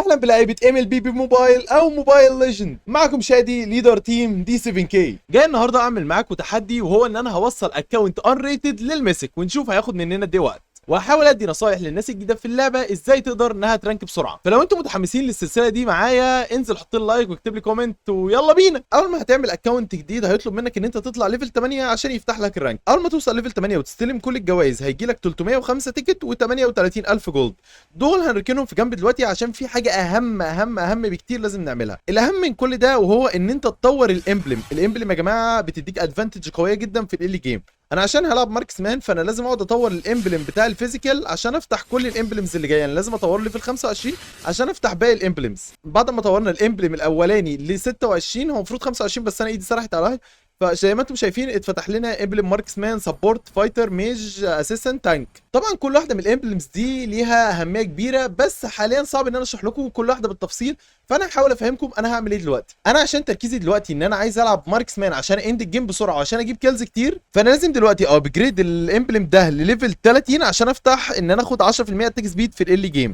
اهلا بلعيبه MLBB Mobile او Mobile Legend. معكم شادي leader team D7K. جاي النهارده اعمل معاكم تحدي، وهو ان انا هوصل account unrated لل mythic ونشوف هياخد مننا قد ايه وقت، وهحاول ادي نصايح للناس الجديدة في اللعبة ازاي تقدر انها ت rank بسرعة. فلو انتم متحمسين للسلسلة دي معايا، انزل حط لي like واكتب لي comment ويلا بينا. اول ما هتعمل account جديد هيطلب منك ان انت تطلع level 8 عشان يفتح لك ال rank. اول ما توصل level 8 وتستلم كل الجوائز هيجي لك 305 ticket و38000 gold. دول هنركنهم في جنب دلوقتي عشان في حاجة اهم اهم اهم بكتير لازم نعملها. الاهم من كل ده وهو ان انت تطور ال emblem. ال emblem يا جماعة بتديك advantage قوية جدا في ال early game. انا عشان هلعب marksman فانا لازم اقعد اطور ال emblem بتاع ال physical عشان افتح كل ال emblems اللي جايه. يعني لازم اطور level 25 عشان افتح باقي ال emblems. بعد ما طورنا ال emblem الاولاني ل 26، هو المفروض 25 بس انا ايدي سرحت على واحد، فزي ما انتم شايفين اتفتح لنا emblem marksman، support، fighter، mage، assassin، tank. طبعا كل واحدة من ال emblems دي ليها اهمية كبيره، بس حاليا صعب ان انا اشرح لكم كل واحدة بالتفصيل، فانا هحاول افهمكم انا هعمل ايه دلوقتي. انا عشان تركيزي دلوقتي ان انا عايز العب marksman عشان end ال game بسرعة وعشان اجيب kills كتير، فانا لازم دلوقتي upgrade ال emblem ده ل level 30 عشان افتح ان انا اخد 10% attack speed في ال early game.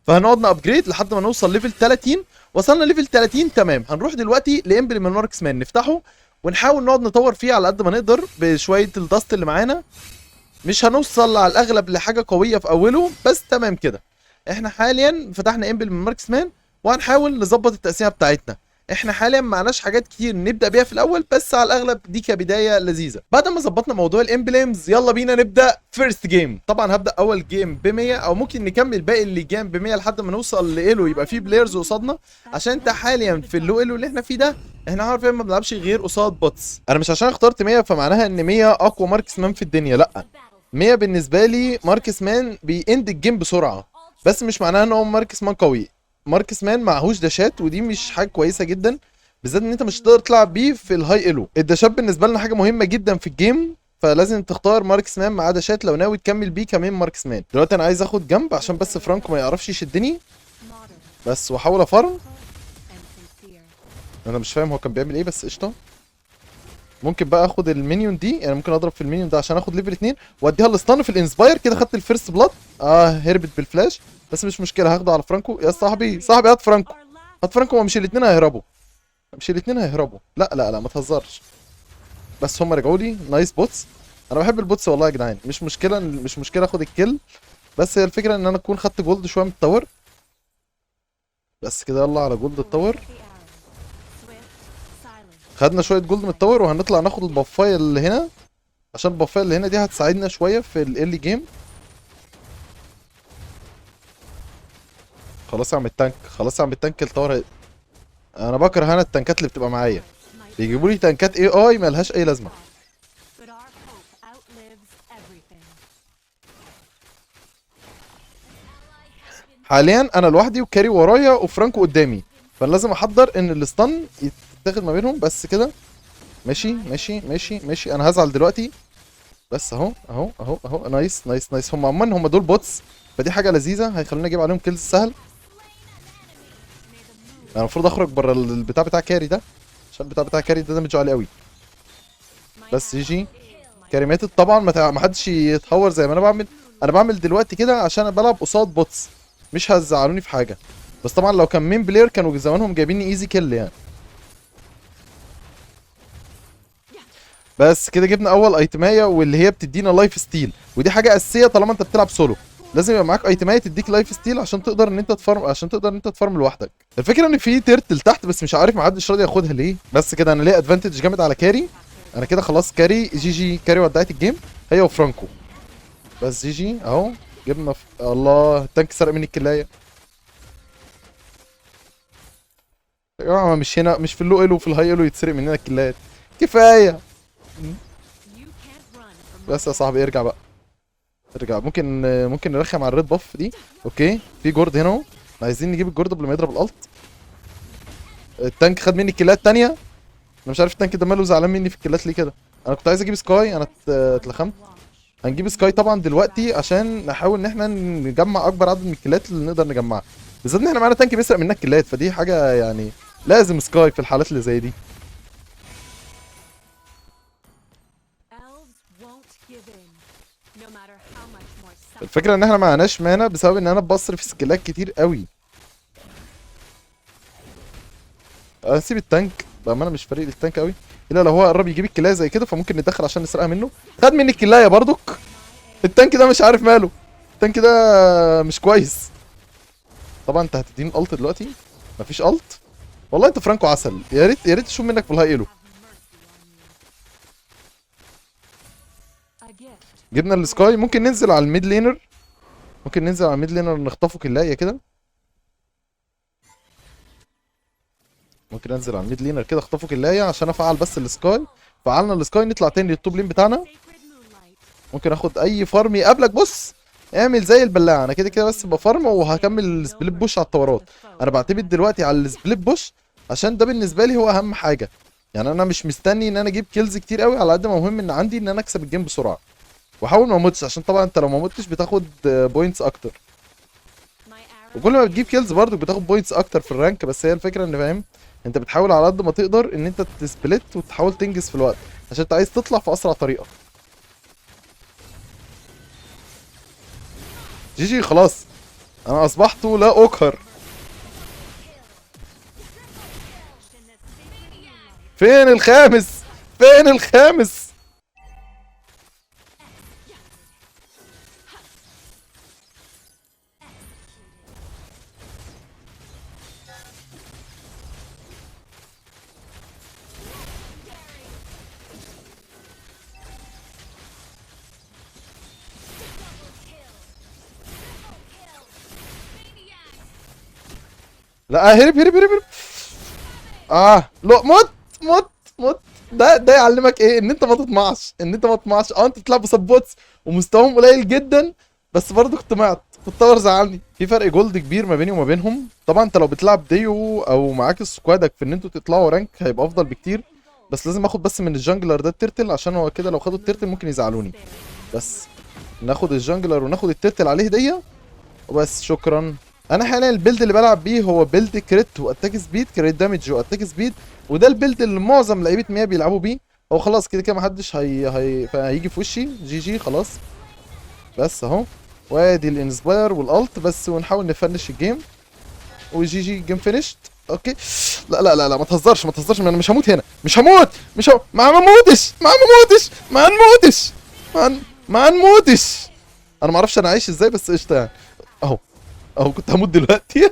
فهنقعد ن upgrade لحد ما نوصل level 30. وصلنا level 30، تمام. هنروح دلوقتي ل emblem ال marksman نفتحه ونحاول نقعد نطور فيه على قد ما نقدر بشوية ال dust اللي معانا. مش هنوصل على الاغلب لحاجة قوية في اوله، بس تمام كده. احنا حاليا فتحنا emblem marksman وهنحاول نظبط التقسيمه بتاعتنا. احنا حاليا معناش حاجات كتير نبدا بيها في الاول، بس على الاغلب دي كبداية لذيذة. بعد ما ظبطنا موضوع ال emblems يلا بينا نبدا first game. طبعا هبدا اول game ب 100، او ممكن نكمل باقي اللي game ب 100 لحد ما نوصل ل elo يبقى فيه players قصادنا، عشان انت حاليا في ال low elo اللي احنا فيه ده احنا عارفين ما بنلعبش غير قصاد bots. انا مش عشان اخترت 100 فمعناها ان 100 اقوى marksman في الدنيا، لا، 100 بالنسبة لي marksman بي end ال game بسرعة، بس مش معناها ان هو marksman قوي. marksman معهوش dash ات، ودي مش حاجة كويسة جدا، بالذات ان انت مش هتقدر تلعب بيه في ال high elo. ال dash ات بالنسبة لنا حاجة مهمة جدا في ال game، فلازم تختار marksman مع dash ات لو ناوي تكمل بيه كمان marksman. دلوقتي انا عايز اخد جنب عشان بس فرانكو ما يعرفش يشدني بس، واحاول ا farm. انا مش فاهم هو كان بيعمل ايه بس قشطه. ممكن بقى اخد ال minion دي، يعني ممكن اضرب في ال minion ده عشان اخد level 2 واديها ال stun في ال inspire. كده خدت ال first blood. هربت بالفلاش بس مش مشكله، هاخده على فرانكو. يا صاحبي صاحبي هات فرانكو، هات فرانكو. ما مش الاثنين هيهربوا، مش الاثنين هيهربوا. لا لا لا ما تهزرش. بس هم رجعوا لي. nice boots، انا بحب ال boots والله يا جدعان. مش مشكلة، مش مشكلة اخد ال kill، بس هي الفكرة ان انا اكون خدت gold شوية من ال tower. بس كده يلا على gold ال tower. خدنا شوية gold من ال tower وهنطلع ناخد ال buff ايه اللي هنا، عشان ال buff ايه اللي هنا دي هتساعدنا شوية في ال early game. خلاص يا عم ال tank، خلاص يا عم ال tank ال tower انا بكره انا ال tank ات اللي بتبقى معايا، بيجيبوا لي tank ات AI ملهاش اي لازمه. حاليا انا لوحدي وكاري ورايا وفرانكو قدامي، فانا لازم احضر ان ال stun يتاخد ما بينهم. بس كده ماشي ماشي ماشي ماشي. انا هزعل دلوقتي بس اهو اهو اهو اهو. nice nice nice. هم عموما هم دول bots، فدي حاجة لذيذة هيخلوني اجيب عليهم kills سهل. انا المفروض اخرج بره البتاع بتاع كاري ده، عشان البتاع بتاع كاري ده damage ه عالي قوي. بس GG كاري ماتت. طبعا ما حدش يتهور زي ما انا بعمل. انا بعمل دلوقتي كده عشان انا بلعب قصاد bots، مش هزعلوني في حاجة. بس طبعا لو كان main player كانوا زمانهم جايبيني easy kill يعني. بس كده جبنا اول item ايه واللي هي بتدينا life steal، ودي حاجة اساسية طالما انت بتلعب سولو، لازم يبقى معاك item ايه تديك life steal عشان تقدر ان انت ت farm، عشان تقدر ان انت ت farm لوحدك. الفكرة ان في turtle تحت بس مش عارف ما حدش راضي ياخدها ليه. بس كده انا ليا advantage جامد على كاري. انا كده خلاص كاري GG، كاري ودعت ال game هي وفرانكو. بس GG اهو جبنا الله ال tank سرق مني ال kill ايه يا جماعة. مش هنا، مش في ال low elo، في ال high elo يتسرق مننا ال kill ات كفاية. بس يا صاحبي ارجع بقى، ارجع. ممكن نرخم على ال red buff دي. okay في جورد هنا اهو، عايزين نجيب الجورد قبل ما يضرب ال ult. ال tank خد مني ال kill ات التانية. انا مش عارف ال tank ده ماله زعلان مني في ال kill ات ليه كده. انا كنت عايز اجيب سكاي، انا اتلخمت. هنجيب سكاي طبعا دلوقتي عشان نحاول ان احنا نجمع اكبر عدد من ال kill ات اللي نقدر نجمعها، بالذات ان احنا معانا tank بيسرق مننا ال kill ات، فدي حاجة يعني لازم سكاي في الحالات اللي زي دي. الفكرة ان احنا معناش mana بسبب ان انا بصرف skill ات كتير قوي. اسيب ال tank بامانه، مش فارق لي ال tank قوي، الا لو هو قرب يجيب الكلايه زي كده فممكن نتدخل عشان نسرقها منه. خد مني الكلايه برضك. ال tank ده مش عارف ماله، ال tank ده مش كويس. طبعا انت هتديني ult دلوقتي، مفيش ult. والله انت فرانكو عسل، يا ريت يا ريت اشوف منك في ال high elo. جبنا ال sky، ممكن ننزل على ال mid laner، ممكن ننزل على ال mid laner نخطفه كلايه كده. ممكن انزل على ال mid laner كده اخطفه كلايه عشان افعل بس ال sky. فعلنا ال sky، نطلع تاني لل top lane بتاعنا. ممكن اخد اي farm يقابلك. بص اعمل زي البلاعة، انا كده كده بس ب farm وهكمل ال split push على الطورات. انا بعتمد دلوقتي على ال split push عشان ده بالنسبة لي هو اهم حاجة. يعني انا مش مستني ان انا اجيب kills كتير قوي، على قد ما مهم ان عندي ان انا اكسب ال game بسرعة واحاول ما اموتش، عشان طبعا انت لو ما متش بتاخد points اكتر، وكل ما بتجيب kills برضو بتاخد points اكتر في ال rank. بس هي الفكرة ان فاهم انت بتحاول على قد ما تقدر ان انت ت split وتحاول تنجز في الوقت عشان انت عايز تطلع في اسرع طريقه. GG خلاص انا اصبحت لا اقهر. فين الخامس؟ فين الخامس؟ لا هرب هرب هرب هرب. لا مت مت مت. ده يعلمك ايه؟ ان انت ما تطمعش، ان انت ما تطمعش. انت بتلعب ب supports ومستواهم قليل جدا، بس برضه طمعت وال tower زعلني. في فرق gold كبير ما بيني وما بينهم. طبعا انت لو بتلعب ديو او معاك squad ك في ان انتوا تطلعوا rank هيبقى افضل بكتير، بس لازم اخد بس من ال jungler ده ال turtle، عشان هو كده لو خدوا ال turtle ممكن يزعلوني. بس ناخد ال jungler وناخد ال turtle عليه هديه وبس، شكرا. انا حاليا ال build اللي بلعب بيه هو build crit و attack speed، crit damage و attack speed، وده ال build اللي معظم لعيبة ميا بيلعبوا بيه. هو خلاص كده كده محدش هيجي في وشي. GG خلاص بس اهو، وادي ال inspire وال ult بس، ونحاول ن finish ال game و GG game finished. okay لا لا لا لا ما تهزرش ما تهزرش، انا مش هموت هنا، مش هموت، مش هم... ما هموتش ما هموتش ما هنموتش ما هنموتش. انا ما اعرفش انا عايش ازاي بس قشطه يعني. اهو اهو كنت هموت دلوقتي.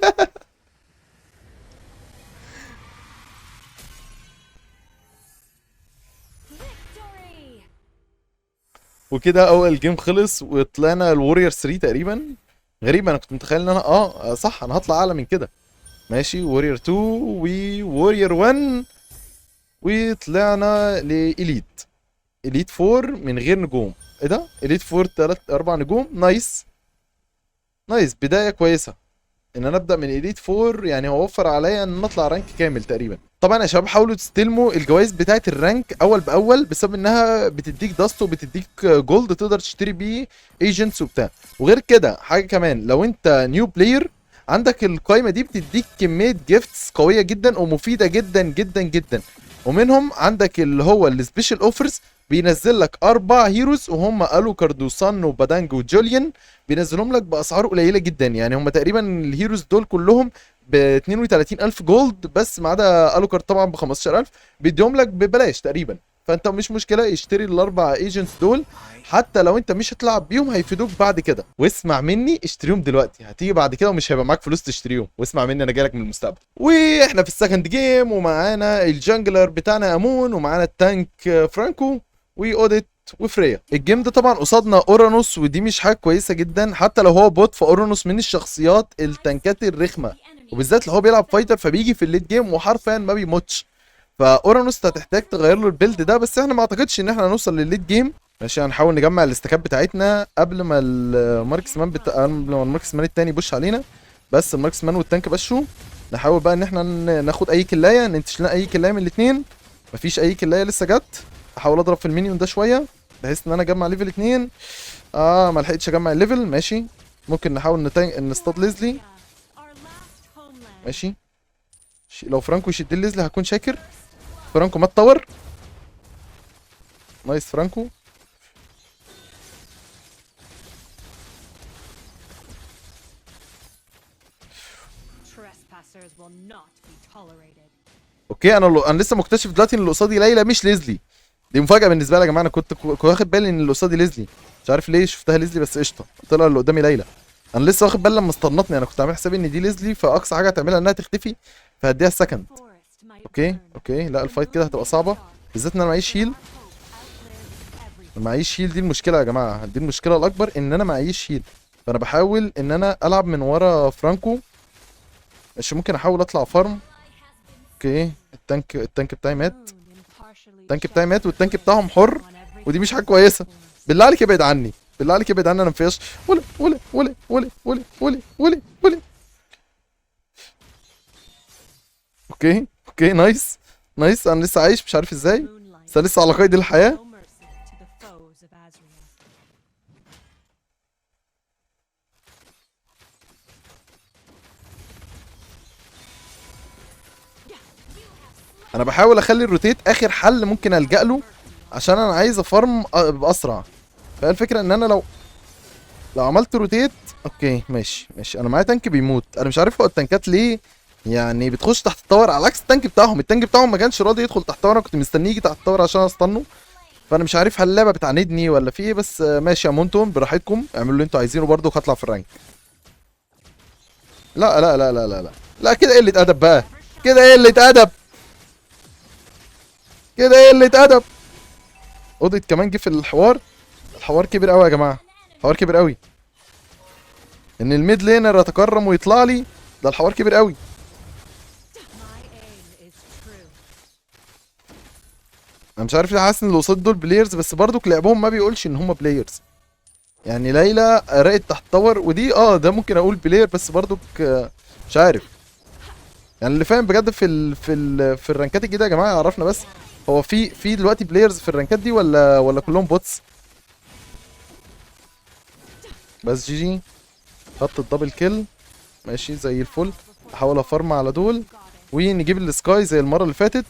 وكده اول game خلص وطلعنا ال warrior 3 تقريبا. غريب انا كنت متخيل ان انا صح انا هطلع اعلى من كده. ماشي warrior 2 و warrior 1 وطلعنا ل elite، elite 4 من غير نجوم. ايه ده؟ elite 4 3 4 نجوم. nice nice، بداية كويسة ان انا ابدا من elite 4، يعني هو وفر عليا ان اطلع rank كامل تقريبا. طبعا يا شباب حاولوا تستلموا الجوائز بتاعه ال rank اول باول، بسبب انها بتديك dust وبتديك gold تقدر تشتري بيه agents وبتاع. وغير كده حاجة كمان، لو انت new player عندك القايمة دي بتديك كمية gifts قوية جدا ومفيدة جدا جدا جدا، ومنهم عندك اللي هو ال special offers، بينزل لك 4 heroes وهم الوكارد وصن وبادانج وجوليان، بينزلهم لك باسعار قليله جدا. يعني هم تقريبا ال heroes دول كلهم ب 32000 gold بس، ما عدا الوكارد طبعا ب 15000، بيديهم لك ببلاش تقريبا. فانت مش مشكلة اشتري ال4 agents دول، حتى لو انت مش هتلعب بيهم هيفيدوك بعد كده. واسمع مني اشتريهم دلوقتي، هتيجي بعد كده ومش هيبقى معاك فلوس تشتريهم. واسمع مني انا جايلك من المستقبل. واحنا في ال second game ومعانا ال jungler بتاعنا امون، ومعانا ال tank فرانكو واوديت وفريا. ال game ده طبعا قصادنا اورانوس، ودي مش حاجة كويسة جدا حتى لو هو bot. فاورانوس من الشخصيات التانكات الرخمه، وبالذات لو هو بيلعب fighter فبيجي في ال late game وحرفيا ما بيموتش. فاورانوس هتحتاج تغير له ال build ده، بس احنا ما اعتقدش ان احنا هنوصل للل late game. ماشي هنحاول نجمع الاستكات بتاعتنا قبل ما ال marksman قبل ما ال marksman التاني ي push علينا. بس ال marksman وال tank push وا. نحاول بقى ان احنا ناخد اي كلايه، ننتش لنا اي كلايه من الاثنين. مفيش اي كلايه لسه جت. احاول اضرب في ال minion ده شوية بحيث ان انا اجمع level 2. ما لحقتش اجمع ال level. ماشي ممكن نحاول نصطاد ليزلي. ماشي لو فرانكو يشد ليزلي هكون شاكر. فرانكو ما اتطور. nice فرانكو. okay انا لسه مكتشف دلوقتي ان اللي قصادي ليلى مش ليزلي. دي مفاجاة بالنسبة لي يا جماعة، انا كنت واخد بالي ان اللي قصادي ليزلي، مش عارف ليه شفتها ليزلي، بس قشطه طلع اللي قدامي ليلى. انا لسه واخد بالي لما استنطني، انا كنت عامل حسابي ان دي ليزلي، فاقصى حاجة هتعملها انها تختفي فهديها ال second. okay okay لا ال fight كده هتبقى صعبة، بالذات ان انا معيش heal. معيش heal، دي المشكلة يا جماعة، دي المشكلة الاكبر ان انا معيش heal. فانا بحاول ان انا العب من ورا فرانكو، مش ممكن احاول اطلع farm. okay ال tank بتاعي مات، ال tank بتاعي مات، وال tank بتاعهم حر، ودي مش حاجة كويسة. بالله عليك ابعد عني، بالله عليك ابعد عني، انا مفيش ولا ولا ولا ولا ولا ولا ولا ولا. okay okay nice nice، انا لسه عايش مش عارف ازاي، بس انا لسه على قيد الحياة. انا بحاول اخلي ال rotate اخر حل ممكن الجا له، عشان انا عايز ا farm باسرع. فالفكرة ان انا لو عملت rotate، okay ماشي ماشي، انا معايا tank بيموت. انا مش عارف هو التانكات ليه يعني بتخش تحت ال tower، على عكس ال tank بتاعهم. ال tank بتاعهم ما كانش راضي يدخل تحت ال tower، انا كنت مستنيه يجي تحت ال tower عشان استنه. فانا مش عارف هل اللعبة بتعاندني ولا في ايه، بس ماشي يا مونتون براحتكم، اعملوا اللي انتوا عايزينه، برضه هطلع في ال rank. لا لا لا لا لا لا لا، كده قلة ادب بقى، كده قلة ادب، كده قلة ادب. اوديت كمان جه في الحوار، الحوار كبير قوي يا جماعة، الحوار كبير قوي. ان ال mid laner يتكرم ويطلع لي، ده الحوار كبير قوي. انا مش عارف ليه حاسس ان اللي قصاد دول players، بس برضو لعبهم ما بيقولش ان هم players. يعني ليلى رقت تحت tower، ودي ده ممكن اقول player، بس برضو مش عارف. يعني اللي فاهم بجد في الرانكات الجديدة يا جماعة عرفنا، بس هو في دلوقتي players في الرانكات دي ولا كلهم bots؟ بس GG خدت ال double kill، ماشي زي الفل. احاول ا farm على دول ونجيب ال sky زي المرة اللي فاتت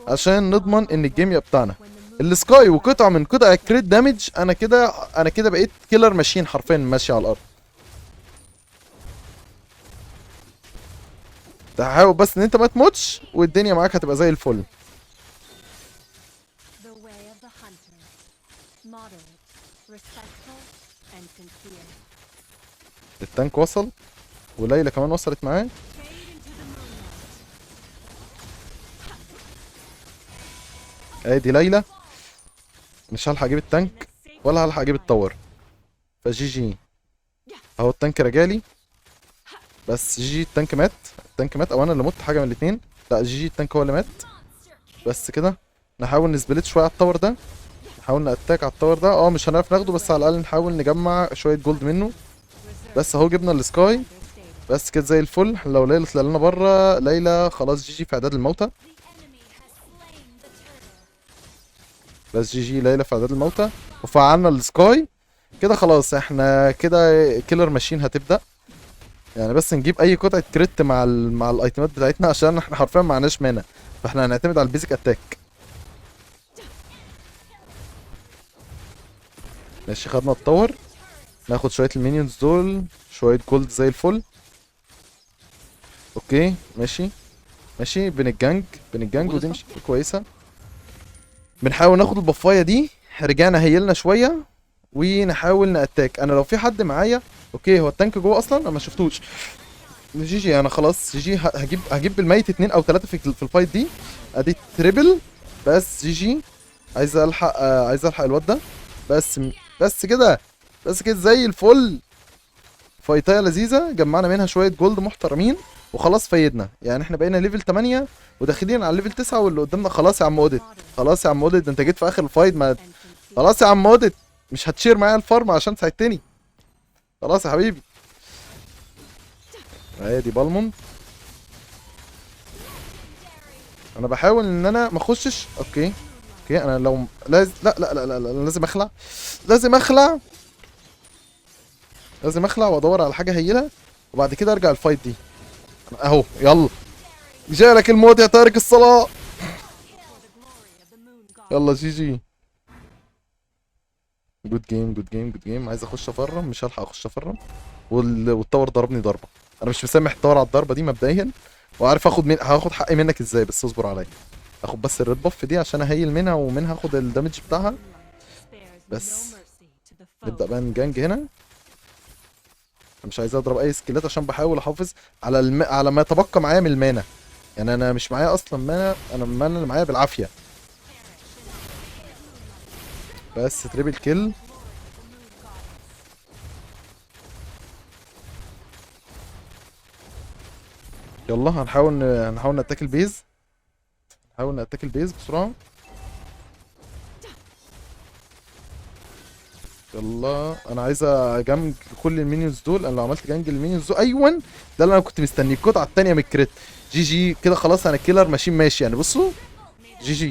عشان نضمن ان ال game يبقى بتاعنا. ال sky وقطعه من قطع crit damage، انا كده بقيت killer machine حرفيا ماشي على الارض. تحاول بس ان انت ما تموتش والدنيا معاك هتبقى زي الفل. ال tank وصل وليلى كمان وصلت معاه. ادي ليلى، مش هلحق اجيب ال tank ولا هلحق اجيب ال tower، ف GG. اهو ال tank رجالي، بس GG ال tank مات، ال tank مات او انا اللي مت، حاجة من الاتنين. لا GG ال tank هو اللي مات. بس كده نحاول ن split شوية على ال tower ده، نحاول ن attack على ال tower ده. مش هنعرف ناخده، بس على الاقل نحاول نجمع شوية gold منه. بس اهو جبنا ال sky، بس كده زي الفل. لو ليلى طلع لنا بره، ليلى خلاص GG في اعداد الموتى. بس GG ليلى في اعداد الموتى، وفعلنا ال sky كده خلاص. احنا كده killer machine هتبدا يعني، بس نجيب اي قطعه crit مع الايتمات بتاعتنا، عشان احنا حرفيا ما معناش mana، فاحنا هنعتمد على ال basic attack. ماشي خدنا ال tower، ناخد شوية ال minions دول، شوية gold زي الفل. okay ماشي ماشي، بن gank بن gank، ودي مش كويسة. بنحاول ناخد البفايه دي، رجعنا هيلنا شوية ونحاول ن attack. انا لو في حد معايا، okay هو ال tank جوه اصلا، انا ما شفتوش. GG انا خلاص GG، هجيب بالميت 2 او 3 في ال fight دي. ادي triple بس GG. عايز الحق الواد ده، بس كده، بس كده زي الفل. فايتايه لذيذة، جمعنا منها شوية gold محترمين وخلاص فايدنا. يعني احنا بقينا level 8 وداخلين على level 9، واللي قدامنا خلاص يا عم اوديت، خلاص يا عم اوديت، ده انت جيت في اخر ال fight. ما خلاص يا عم اوديت، مش هت share معايا ال farm عشان ساعدتني. خلاص يا حبيبي. ادي بالمون. انا بحاول ان انا ما اخشش. okay okay، انا لو لازم، لا لا لا لا، لا لازم اخلع، لازم اخلع، لازم اخلع وادور على حاجة هيلها، وبعد كده ارجع ال fight دي. اهو يلا جالك الموت يا تارك الصلاة. يلا GG. good game good game good game. عايز اخش ا farm، مش هلحق اخش ا farm، وال tower ضربني ضربه. انا مش مسامح ال tower على الضربة دي مبدئيا، وعارف اخد من هاخد حقي منك ازاي، بس اصبر عليا. اخد بس ال red buff دي عشان ا heal منها، ومنها اخد ال damage بتاعها. بس نبدا بقى ن gank هنا. انا مش عايز اضرب اي skillات عشان بحاول احافظ على ما تبقى معايا من ال mana. يعني انا مش معايا اصلا mana، انا ال mana اللي معايا بالعافية. بس triple kill. يلا هنحاول ن attack ال base، نحاول ن attack ال base بسرعة. يلا انا عايز ا gank كل ال minions دول. انا لو عملت gank ال minions دول، ايوه ده اللي انا كنت مستنيه، القطعة الثانية من ال crit. GG كده خلاص، انا killer ماشي ماشي يعني. بصوا GG.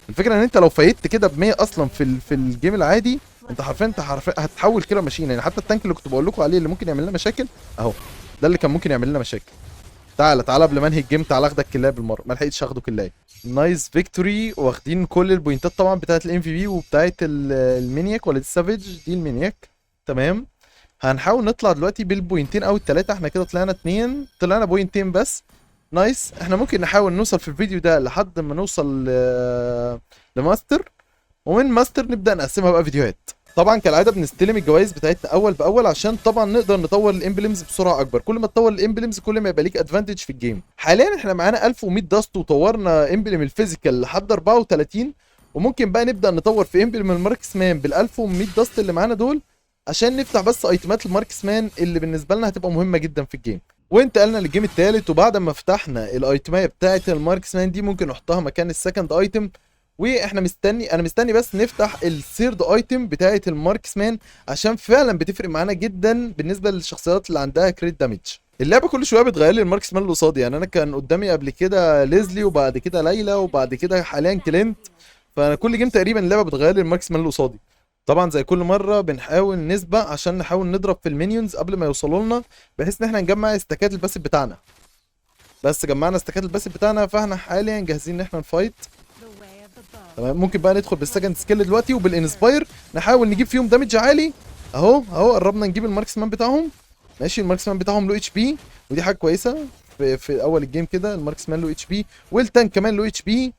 الفكرة ان انت لو fightت كده ب 100 اصلا في ال game العادي، انت حرفيا هتتحول killer machine. يعني حتى ال tank اللي كنت بقول لكم عليه اللي ممكن يعمل لنا مشاكل اهو، ده اللي كان ممكن يعمل لنا مشاكل. تعالى تعالى قبل ما انهي ال game، تعالى اخدك killايه بالمرة. ما لحقتش اخده killايه. nice victory. واخدين كل ال pointات طبعا بتاعت ال MVP وبتاعت ال maniac ولا دي ال savage؟ دي ال maniac. تمام، هنحاول نطلع دلوقتي بال pointين او الثلاثة. احنا كده طلعنا اتنين، طلعنا pointين بس. nice. احنا ممكن نحاول نوصل في الفيديو ده لحد ما نوصل لماستر، ومن ماستر نبدا نقسمها بقى فيديوهات. طبعا كالعادة بنستلم الجوائز بتاعتنا اول باول عشان طبعا نقدر نطور ال emblems بسرعة اكبر. كل ما تطور ال emblems كل ما يبقى ليك advantage في ال game. حاليا احنا معانا 1100 dust وطورنا emblem ال physical لحد 34، وممكن بقى نبدا نطور في emblem ال marksman بال 1100 dust اللي معانا دول عشان نفتح بس itemات ال marksman اللي بالنسبة لنا هتبقى مهمة جدا في ال game. وانتقلنا لل game الثالث، وبعد ما فتحنا ال itemايه بتاعه ال marksman دي ممكن نحطها مكان ال second item. واحنا مستني، انا مستني بس نفتح ال third item بتاعه ال marksman عشان فعلا بتفرق معانا جدا بالنسبة للشخصيات اللي عندها crit damage. اللعبة كل شوية بتغير لي ال marksman اللي قصادي. يعني انا كان قدامي قبل كده ليزلي، وبعد كده ليلى، وبعد كده حاليا كلينت. فانا كل game تقريبا اللعبة بتغير لي ال marksman اللي قصادي. طبعا زي كل مرة بنحاول نسبق عشان نحاول نضرب في ال minions قبل ما يوصلوا لنا، بحيث ان احنا نجمع stackات ال passive بتاعنا. بس جمعنا stackات ال passive بتاعنا، فاحنا حاليا جاهزين ان احنا ن fight. تمام، ممكن بقى ندخل بال second skill دلوقتي وبال inspire نحاول نجيب فيهم damage عالي. اهو اهو قربنا نجيب ال marksman بتاعهم. ماشي، ال marksman بتاعهم low HP، ودي حاجة كويسة في اول ال game كده. ال marksman low HP وال tank كمان low HP،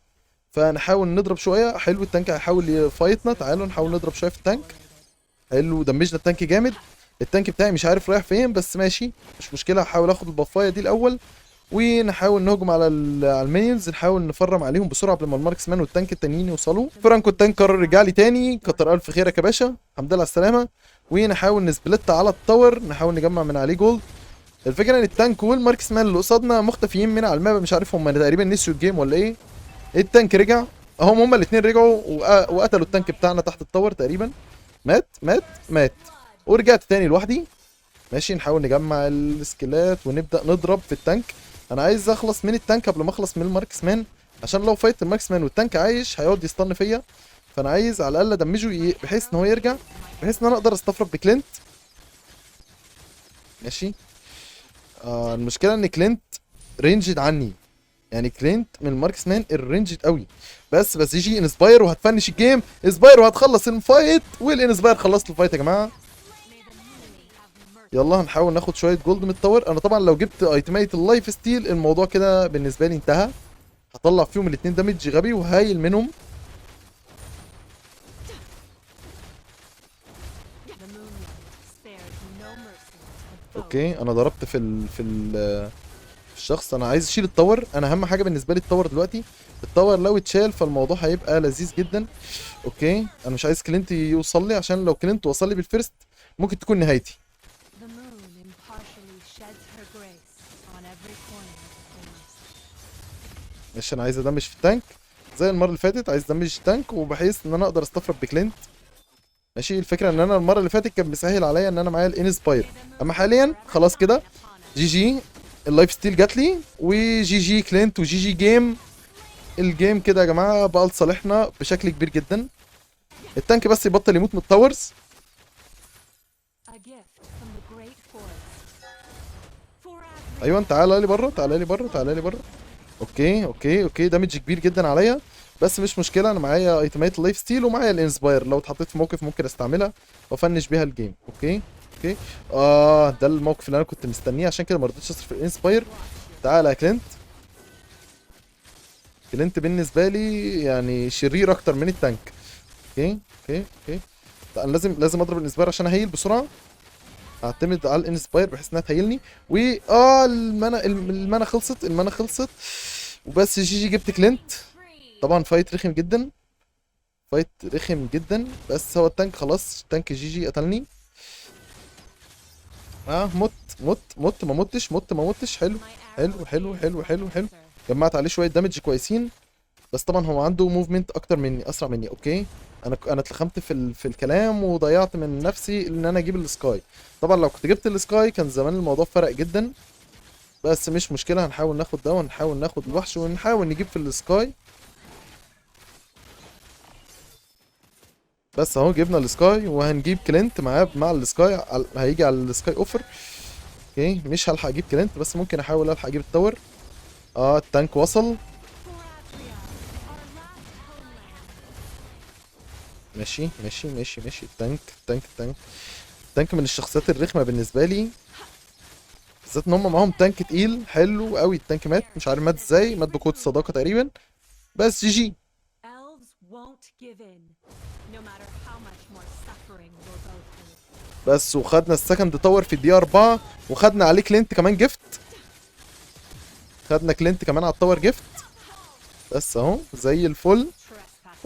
فنحاول نضرب شوية. حلو، ال tank هيحاول ي fightنا. تعالوا نحاول نضرب شوية في ال tank. حلو، damageنا ال tank جامد. ال tank بتاعي مش عارف رايح فين، بس ماشي مش مشكلة. هحاول اخد ال buffايه دي الاول، ونحاول نهجم على ال minions، نحاول ن farm عليهم بسرعة قبل ما ال marksman وال tank التانيين يوصلوا. فرانكو ال tank قرر يرجع لي تاني، كتر الف خيرك يا باشا، الحمد لله على السلامة. ونحاول ن split على ال tower، نحاول نجمع من عليه gold. الفكرة ان ال tank وال marksman اللي قصادنا مختفيين من على ال map، مش عارف هم تقريبا نسيوا ال game ولا ايه. ال tank رجع اهم، هما الاثنين رجعوا وقتلوا ال tank بتاعنا تحت ال tower تقريبا. مات مات مات. ورجعت تاني لوحدي. ماشي، نحاول نجمع ال skillات ونبدا نضرب في ال tank. انا عايز اخلص من ال tank قبل ما اخلص من ال marksman، عشان لو fight ال marksman وال tank عايش هيقعد ي stun فيا. فانا عايز على الاقل ا damageه بحيث ان هو يرجع، بحيث ان انا اقدر استفرد بكلينت. ماشي، المشكلة ان كلينت ranged عني، يعني كلينت من ال marksman ال ranged قوي. بس يجي inspire وهت finish ال game، inspire وهتخلص ال fight، وال inspire خلصت ال fight يا جماعة. يلا هنحاول ناخد شوية gold من ال tower. انا طبعا لو جبت itemايه ال life steal الموضوع كده بالنسبة لي انتهى. هطلع فيهم الاتنين damage غبي وه heal منهم. The moonlight spares no mercy to the foe. okay، انا ضربت في الشخص. انا عايز اشيل ال tower، انا اهم حاجة بالنسبة لي ال tower دلوقتي. ال tower لو اتشال فالموضوع هيبقى لذيذ جدا. okay، انا مش عايز كلينت يوصل لي، عشان لو كلينت وصل لي بال first ممكن تكون نهايتي. The moon impartially sheds her grace on every corner of the forest. ماشي، انا عايز ا damage في ال tank زي المرة اللي فاتت، عايز ا damage tank وبحيث ان انا اقدر استفرد بكلينت. ماشي، الفكرة ان انا المرة اللي فاتت كان مسهل عليا ان انا معايا ال inspire، اما حاليا خلاص كده GG. ال life steal جات لي، و GG كلينت، و GG game. ال game كده يا جماعة بقى لصالحنا بشكل كبير جدا. ال tank بس يبطل يموت من ال towers. A gift from the great forest. For Adria, ايوه، تعالى لي بره، تعالى لي بره، تعالى لي بره. okay okay okay، damage كبير جدا عليا، بس مش مشكلة، انا معايا itemات ال life steal ومعايا ال inspire، لو اتحطيت في موقف ممكن استعملها وا finish بيها ال game. okay، okay. ده الموقف اللي انا كنت مستنيه، عشان كده ما رضيتش اصرف ال inspire. تعالى يا كلينت. كلينت بالنسبة لي يعني شرير اكتر من ال tank. okay okay okay. لا، انا لازم اضرب ال inspire عشان ا heal بسرعة. اعتمد على ال inspire بحيث انها تهيلني. و ال mana خلصت، ال mana خلصت وبس. GG جبت كلينت. طبعا fight رخم جدا، fight رخم جدا، بس هو ال tank خلاص، ال tank GG قتلني. مت مت مت، ما متش، مت ما متش. حلو حلو حلو حلو حلو حلو. جمعت عليه شوية damage كويسين، بس طبعا هو عنده movement اكتر مني، اسرع مني. okay انا اتلخمت في الكلام وضيعت من نفسي ان انا اجيب ال sky. طبعا لو كنت جبت ال sky كان زمان الموضوع فرق جدا، بس مش مشكلة. هنحاول ناخد ده ونحاول ناخد الوحش ونحاول نجيب في ال sky. بس اهو جبنا ال sky وهنجيب كلينت معاه مع ال sky، هيجي على ال sky اوفر. okay مش هلحق اجيب كلينت، بس ممكن احاول الحق اجيب ال tower. ال tank وصل. ماشي ماشي ماشي ماشي. ال tank ال tank ال tank ال tank من الشخصيات الرخمه بالنسبة لي، بالذات ان هم معاهم tank تقيل حلو قوي. ال tank مات، مش عارف مات ازاي، مات بقوة الصداقة تقريبا، بس GG. بس وخدنا ال second tower في الدقيقة 4، وخدنا عليه كلينت كمان gift، خدنا كلينت كمان على ال tower gift. بس اهو زي الفل.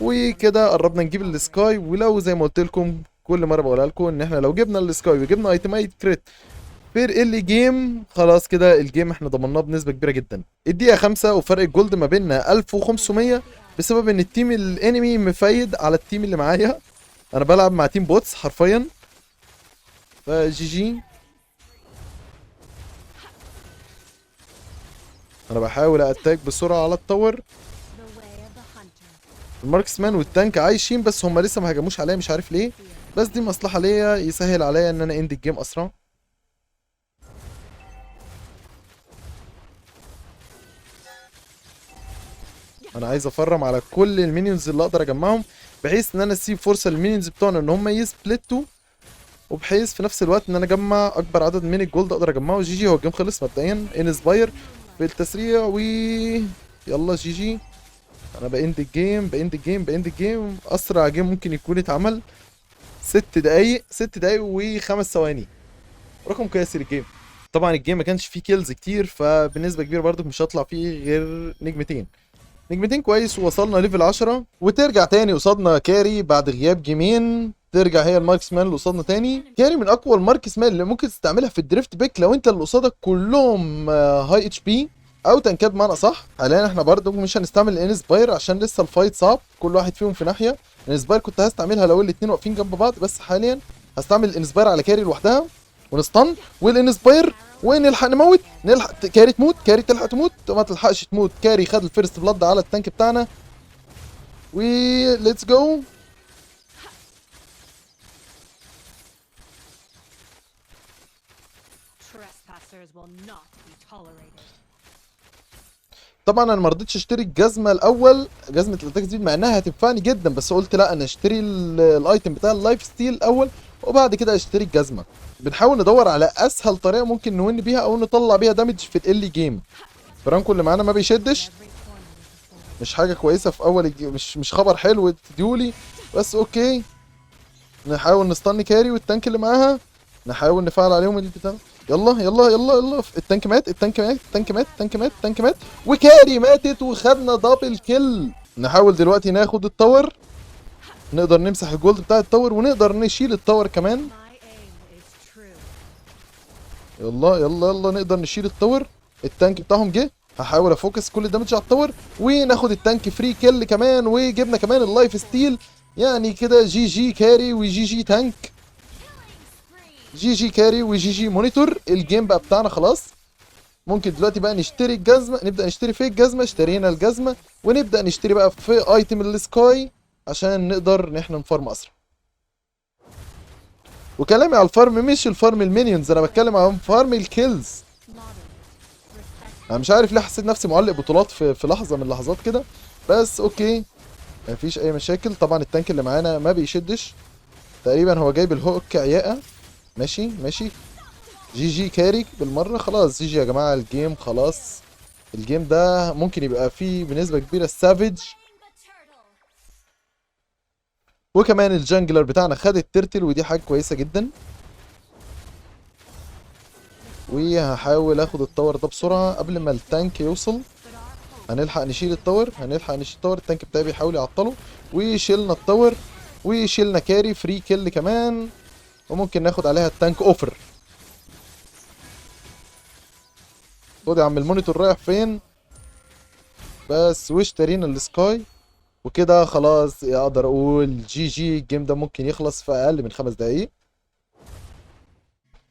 وكده قربنا نجيب ال sky. ولو زي ما قلت لكم كل مرة بقولها لكم ان احنا لو جبنا ال sky وجبنا item ايت crit في early game، خلاص كده ال game احنا ضمناه بنسبة كبيرة جدا. الدقيقة 5 وفرق ال gold ما بيننا 1500، بسبب ان ال team ال enemy مفايد على ال team اللي معايا. انا بلعب مع team bots حرفيا. ف GG. انا بحاول attack بسرعة على ال tower. ال marksman وال tank عايشين، بس هم لسه ما هجموش عليا مش عارف ليه، بس دي مصلحة ليا، يسهل عليا ان انا end ال game اسرع. انا عايز افرم على كل ال minions اللي اقدر اجمعهم، بحيث ان انا اسيب فرصة لل minions بتوعنا ان هم يسبلتوا، وبحيث في نفس الوقت ان انا اجمع اكبر عدد من ال gold اقدر اجمعه. GG هو ال game خلص مبدئيا. inspire في التسريع و يلا GG. انا باند الجيم باند الجيم باند الجيم، اسرع game ممكن يكون اتعمل. 6 دقايق، 6 دقايق و5 ثواني، رقم قياسي لل game. طبعا ال game ما كانش فيه kills كتير، فبنسبه كبيرة برضو مش هطلع فيه غير نجمتين. نجمتين كويس. ووصلنا level 10، وترجع تاني قصادنا كاري بعد غياب جيمين. ترجع هي ال marksman اللي قصادنا تاني. كاري من اقوى ال marksman اللي ممكن تستعملها في ال draft pick لو انت اللي قصادك كلهم high HP او تنكات بمعنى صح. حاليا احنا برضو مش هنستعمل ال inspire عشان لسه ال fight صعب، كل واحد فيهم في ناحية. ال inspire كنت هستعملها لو الاثنين واقفين جنب بعض، بس حاليا هستعمل ال inspire على كاري لوحدها ون stun وال inspire ونلحق نموت، نلحق كاري تموت، كاري تلحق تموت، ما تلحقش تموت. كاري خد ال first blood على ال tank بتاعنا و let's go. طبعا انا ما رضيتش اشتري الجزمة الاول، جزمه ال attack speed، مع انها هتنفعني جدا، بس قلت لا انا اشتري ال item بتاع ال life steal الاول وبعد كده اشتري الجزمة. بنحاول ندور على اسهل طريقه ممكن ن win بيها او نطلع بيها damage في ال early game. فرانكو اللي معانا ما بيشدش، مش حاجة كويسة في اول مش خبر حلو تديولي، بس okay نحاول نستني كاري وال tank اللي معاها، نحاول نفعل عليهم البتاع. يلا يلا يلا يلا، ال tank مات، ال tank مات، ال tank مات، ال tank مات، ال tank مات، وكاري ماتت وخدنا double kill. نحاول دلوقتي ناخد ال tower، نقدر نمسح ال gold بتاع ال tower ونقدر نشيل ال tower كمان. يلا يلا يلا نقدر نشيل ال tower. ال tank بتاعهم جه، هحاول ا focus كل ال damage على ال tower وناخد ال tank free kill كمان، وجبنا كمان ال life steal. يعني كده GG كاري و GG tank، GG كاري و GG مونيتور. ال game بقى بتاعنا خلاص. ممكن دلوقتي بقى نشتري الجزمة، نبدا نشتري في الجزمة. اشترينا الجزمة ونبدا نشتري بقى في item ال sky عشان نقدر ان احنا ن farm اسرع. وكلامي على ال farm مش ال farm ال minions، انا بتكلم عن farm ال kills. انا مش عارف ليه حسيت نفسي معلق بطولات في لحظة من اللحظات كده، بس okay مفيش اي مشاكل. طبعا ال tank اللي معانا ما بيشدش تقريبا، هو جايب ال hook عياقه. ماشي ماشي، GG كاري بالمرة. خلاص GG يا جماعة، ال game خلاص. ال game ده ممكن يبقى فيه بنسبة كبيرة ال Savage، وكمان ال jungler بتاعنا خد ال turtle، ودي حاجة كويسة جدا. وهحاول اخد ال tower ده بسرعة قبل ما ال tank يوصل. هنلحق نشيل ال tower، هنلحق نشيل ال tower. ال tank بتاعي بيحاول يعطله، وشيلنا ال tower وشيلنا كاري free kill كمان، وممكن ناخد عليها ال tank over. خد يا عم ال monitor رايح فين بس. واشترينا السكاي وكده خلاص اقدر اقول GG. ال game ده ممكن يخلص في اقل من 5 دقايق.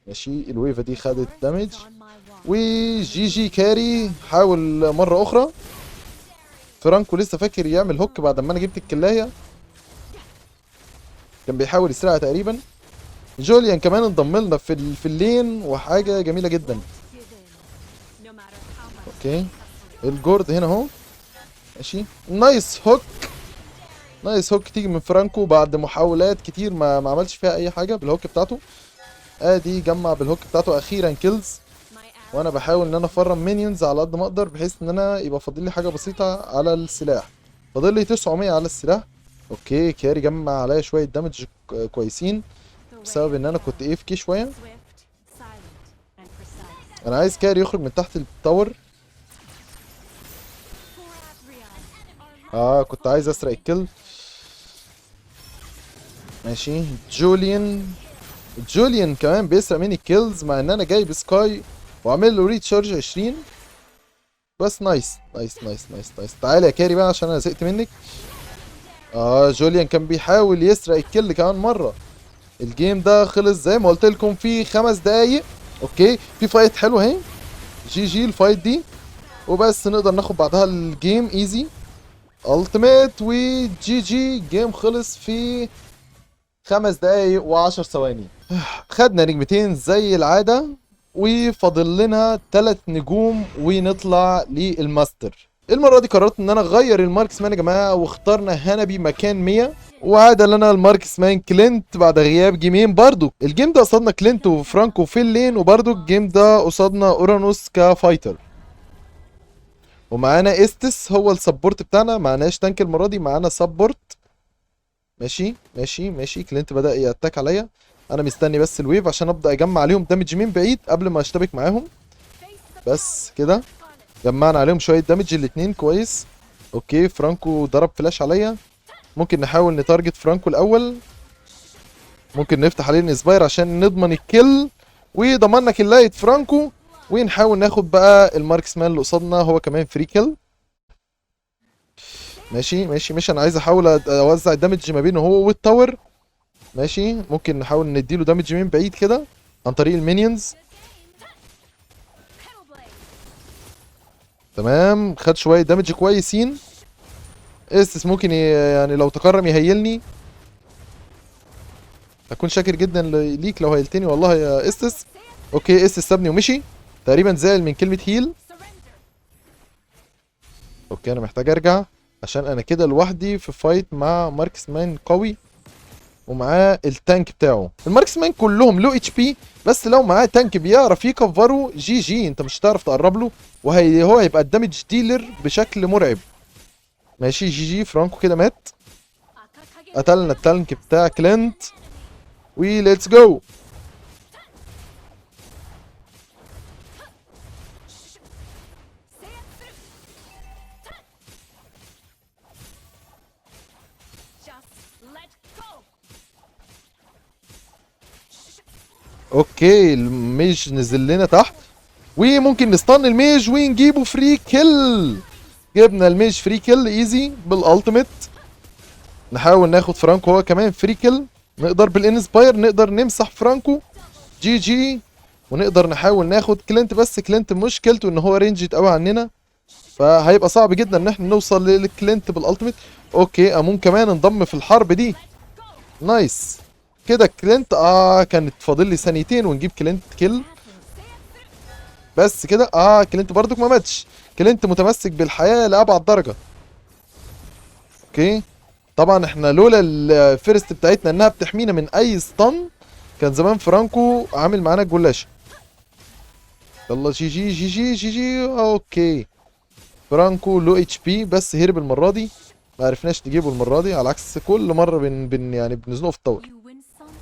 ماشي، ال wave دي خدت damage، و GG كاري حاول مرة اخرى. فرانكو لسه فاكر يعمل hook بعد ما انا جبت الكلاية، كان بيحاول يسرقها تقريبا. جوليان كمان انضم لنا في ال lane، وحاجة جميلة جدا. okay الجورد هنا اهو. ماشي، nice hook، nice hook تيجي من فرانكو بعد محاولات كتير ما عملش فيها اي حاجة بال hook بتاعته. ادي جمع بال hook بتاعته اخيرا kills. وانا بحاول ان انا افرم minions على قد ما اقدر، بحيث ان انا يبقى فاضل لي حاجة بسيطة على السلاح. فاضل لي 900 على السلاح. okay كاري جمع عليا شوية damage كويسين بسبب ان انا كنت AFK شوية. انا عايز كاري يخرج من تحت ال tower. كنت عايز اسرق ال kill. ماشي، جوليان كمان بيسرق مني ال kills مع ان انا جايب سكاي وعامل له recharge 20 بس. nice nice nice nice nice. تعالى يا كاري بقى عشان انا زهقت منك. جوليان كان بيحاول يسرق ال kill كمان مرة. ال game ده خلص زي ما قلت لكم في 5 دقايق. okay في fight حلو اهي، GG ال fight دي، وبس نقدر ناخد بعدها ال game easy. ultimate و GG. game خلص في 5 دقايق و10 ثواني. خدنا نجمتين زي العادة، وفاضل لنا 3 نجوم ونطلع للماستر. المرة دي قررت ان انا اغير ال marksman يا جماعة، واخترنا هانبي مكان 100، وعاد لنا ال marksman كلينت بعد غياب جيمين. برضو ال game ده قصادنا كلينت وفرانكو في ال lane، وبرضو ال game ده قصادنا اورانوس ك fighter، ومعانا استس هو ال support بتاعنا. معناش tank المرة دي، معانا support. ماشي ماشي ماشي. كلينت بدأ ي attack عليا، انا مستني بس ال wave عشان ابدا اجمع عليهم damage من بعيد قبل ما اشتبك معاهم. بس كده جمعنا عليهم شوية damage الاتنين كويس. okay فرانكو ضرب فلاش عليا، ممكن نحاول ن target فرانكو الاول، ممكن نفتح عليه ال inspire عشان نضمن ال kill، وضمننا كلاية فرانكو. ونحاول ناخد بقى ال marksman اللي قصادنا، هو كمان free kill. ماشي ماشي ماشي. انا عايز احاول اوزع ال damage ما بينه هو وال tower. ماشي، ممكن نحاول نديله damage من بعيد كده عن طريق ال minions. تمام، خد شوية damage كويسين. استس ممكن يعني لو تكرم يهيلني، اكون شاكر جدا ليك لو هيلتني والله يا استس. okay استس سابني ومشي، تقريبا زعل من كلمة heal. okay انا محتاج ارجع عشان انا كده لوحدي في fight مع marksman قوي ومعاه ال tank بتاعه. ال marksman كلهم low HP، بس لو معاه tank بيعرف يكفره GG، انت مش هتعرف تقرب له، وهي هو هيبقى ال damage dealer بشكل مرعب. ماشي GG فرانكو كده مات، قتلنا ال tank بتاع كلينت، و let's go. okay ال mage نزل لنا تحت، وممكن ن stun ال mage ونجيبه free kill. جبنا ال mage free kill easy بال ultimate. نحاول ناخد فرانكو هو كمان free kill، نقدر بال inspire نقدر نمسح فرانكو GG، ونقدر نحاول ناخد كلينت. بس كلينت مشكلته ان هو ranged قوي عننا، فهيبقى صعب جدا ان احنا نوصل للكلينت بال ultimate. okay امون كمان انضم في الحرب دي، nice كده. كلينت كانت فاضل لي ثانيتين ونجيب كلينت kill بس كده. كلينت برضك ما ماتش، كلينت متمسك بالحياة لأبعد درجة. okay طبعا احنا لولا ال first بتاعتنا انها بتحمينا من اي stun كان زمان فرانكو عامل معانا الجلاشه. يلا GG GG GG. okay فرانكو low HP بس هرب المرة دي، ما عرفناش نجيبه المرة دي على عكس كل مرة بن بن يعني بنزنقه في ال tower. You win some,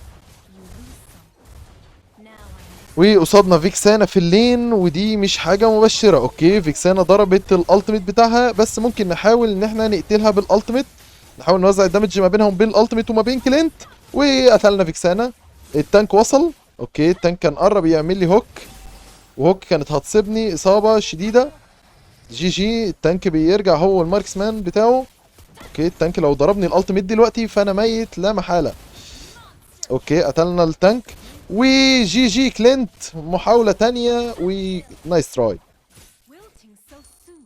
you lose some. Now I وقصادنا فيكسانا في ال lane، ودي مش حاجة مبشرة. okay فيكسانا ضربت ال ultimate بتاعها، بس ممكن نحاول ان احنا نقتلها بال ultimate، نحاول نوزع ال damage ما بينها وبين ال ultimate وما بين كلينت، وقتلنا فيكسانا. ال tank وصل. okay ال tank كان قرب يعمل لي hook، و hook كانت هتصيبني اصابة شديدة. GG ال tank بيرجع هو وال marksman بتاعه. okay ال tank لو ضربني ال ultimate دلوقتي فانا ميت لا محالة. okay قتلنا ال tank، و GG كلينت محاولة تانية و nice try. wilting so soon.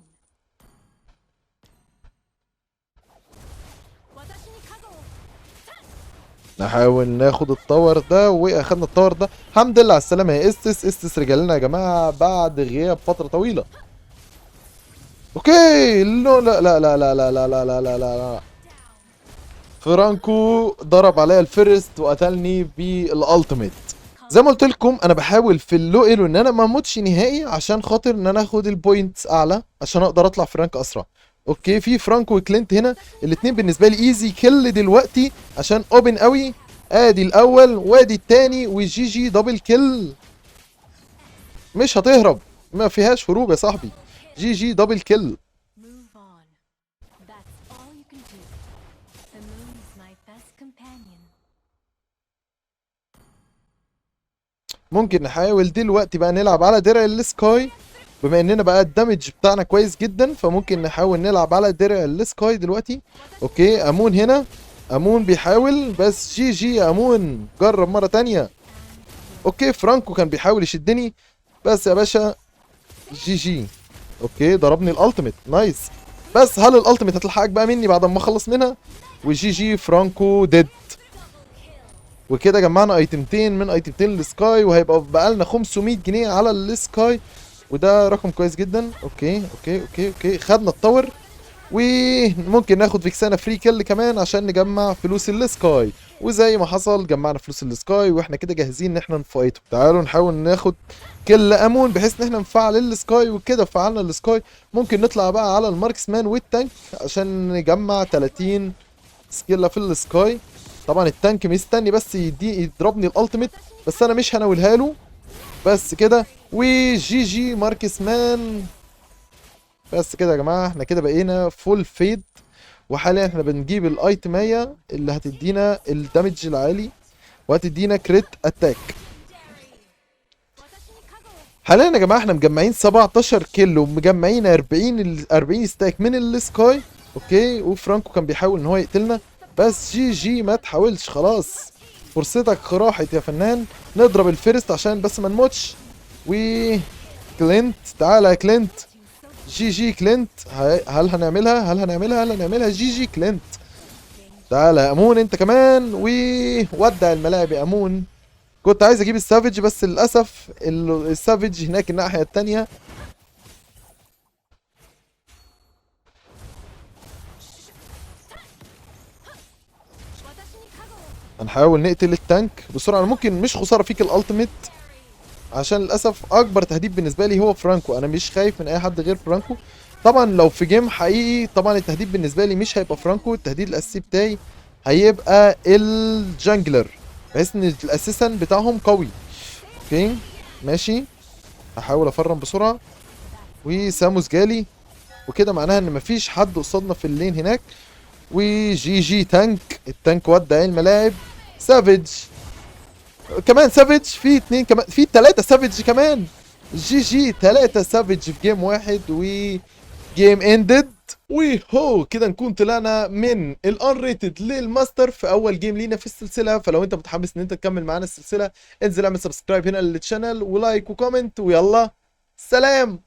私に加護を نحاول ناخد ال tower ده، واخدنا ال tower ده. الحمد لله على السلامة يا استس. استس رجع لنا يا جماعة بعد غياب فترة طويلة. okay لا لا لا لا لا لا لا لا لا لا لا. فرانكو ضرب عليا ال first وقتلني بال ultimate. زي ما قلت لكم انا بحاول في ال low elo ان انا ما اموتش نهائي عشان خاطر ان انا اخد ال points اعلى عشان اقدر اطلع في rank اسرع. okay في فرانكو وكلينت هنا، الاثنين بالنسبة لي easy kill دلوقتي عشان open قوي. ادي الاول وادي الثاني، و GG double kill. مش هتهرب، ما فيهاش هروب يا صاحبي. GG double kill. Move on. That's all you can do. The moon is my best companion. ممكن نحاول دلوقتي بقى نلعب على درع ال Sky، بما اننا بقى ال damage بتاعنا كويس جدا، فممكن نحاول نلعب على درع ال Sky دلوقتي. okay امون هنا، امون بيحاول بس GG يا امون، جرب مرة تانية. okay فرانكو كان بيحاول يشدني بس يا باشا GG. okay ضربني ال ultimate، nice. بس هل ال ultimate هتلحقك بقى مني بعد ما اخلص منها؟ و GG فرانكو dead. وكده جمعنا ايتمتين من ايتمتين ال Sky، وهيبقى بقالنا 500 جنيه على ال Sky، وده رقم كويس جدا. okay okay okay okay خدنا ال tower، وممكن ناخد فيكسانا free kill كمان عشان نجمع فلوس ال Sky. وزي ما حصل جمعنا فلوس ال Sky، واحنا كده جاهزين ان احنا نفايته. تعالوا نحاول ناخد kill امون بحيث ان احنا نفعل ال Sky، وكده فعلنا ال Sky. ممكن نطلع بقى على ال marksman وال tank عشان نجمع 30 سكيلا في ال Sky. طبعا ال tank مستني بس يضربني ال ultimate، بس انا مش هناولها له. بس كده، و GG marksman. بس كده يا جماعة احنا كده بقينا full feed، وحاليا احنا بنجيب الايتميه اللي هتدينا ال damage العالي وهتدينا crit attack. حاليا يا جماعة احنا مجمعين 17 kill ومجمعين 40 stack من ال Sky. okay وفرانكو كان بيحاول ان هو يقتلنا، بس GG ما تحاولش، خلاص فرصتك راحت يا فنان. نضرب ال first عشان بس ما نموتش. و كلينت، تعالى يا كلينت. GG كلينت. هل هنعملها؟ هل هنعملها؟ هل هنعملها؟ GG كلينت. تعالى يا امون انت كمان، وودع الملاعب يا امون. كنت عايز اجيب ال Savage بس للاسف ال Savage هناك الناحية التانية. هنحاول نقتل ال tank بسرعة. ممكن مش خسارة فيك ال ultimate، عشان للاسف اكبر تهديد بالنسبة لي هو فرانكو. انا مش خايف من اي حد غير فرانكو. طبعا لو في game حقيقي طبعا التهديد بالنسبة لي مش هيبقى فرانكو، التهديد الاساسي بتاعي هيبقى ال jungler، بحيث ان ال assassin بتاعهم قوي. okay ماشي، هحاول افرم بسرعة. وساموس جالي، وكده معناها ان مفيش حد قصادنا في ال lane هناك. و GG tank، ال tank ودع الملاعب. Savage كمان، Savage في اتنين كمان، في تلاتة Savage كمان. GG تلاتة Savage في game واحد، و game ended. وهو كده نكون طلعنا من ال unrated لل master في اول game لينا في السلسلة. فلو انت متحمس ان انت تكمل معانا السلسلة، انزل اعمل subscribe هنا لل channel و like و comment، ويلا سلام.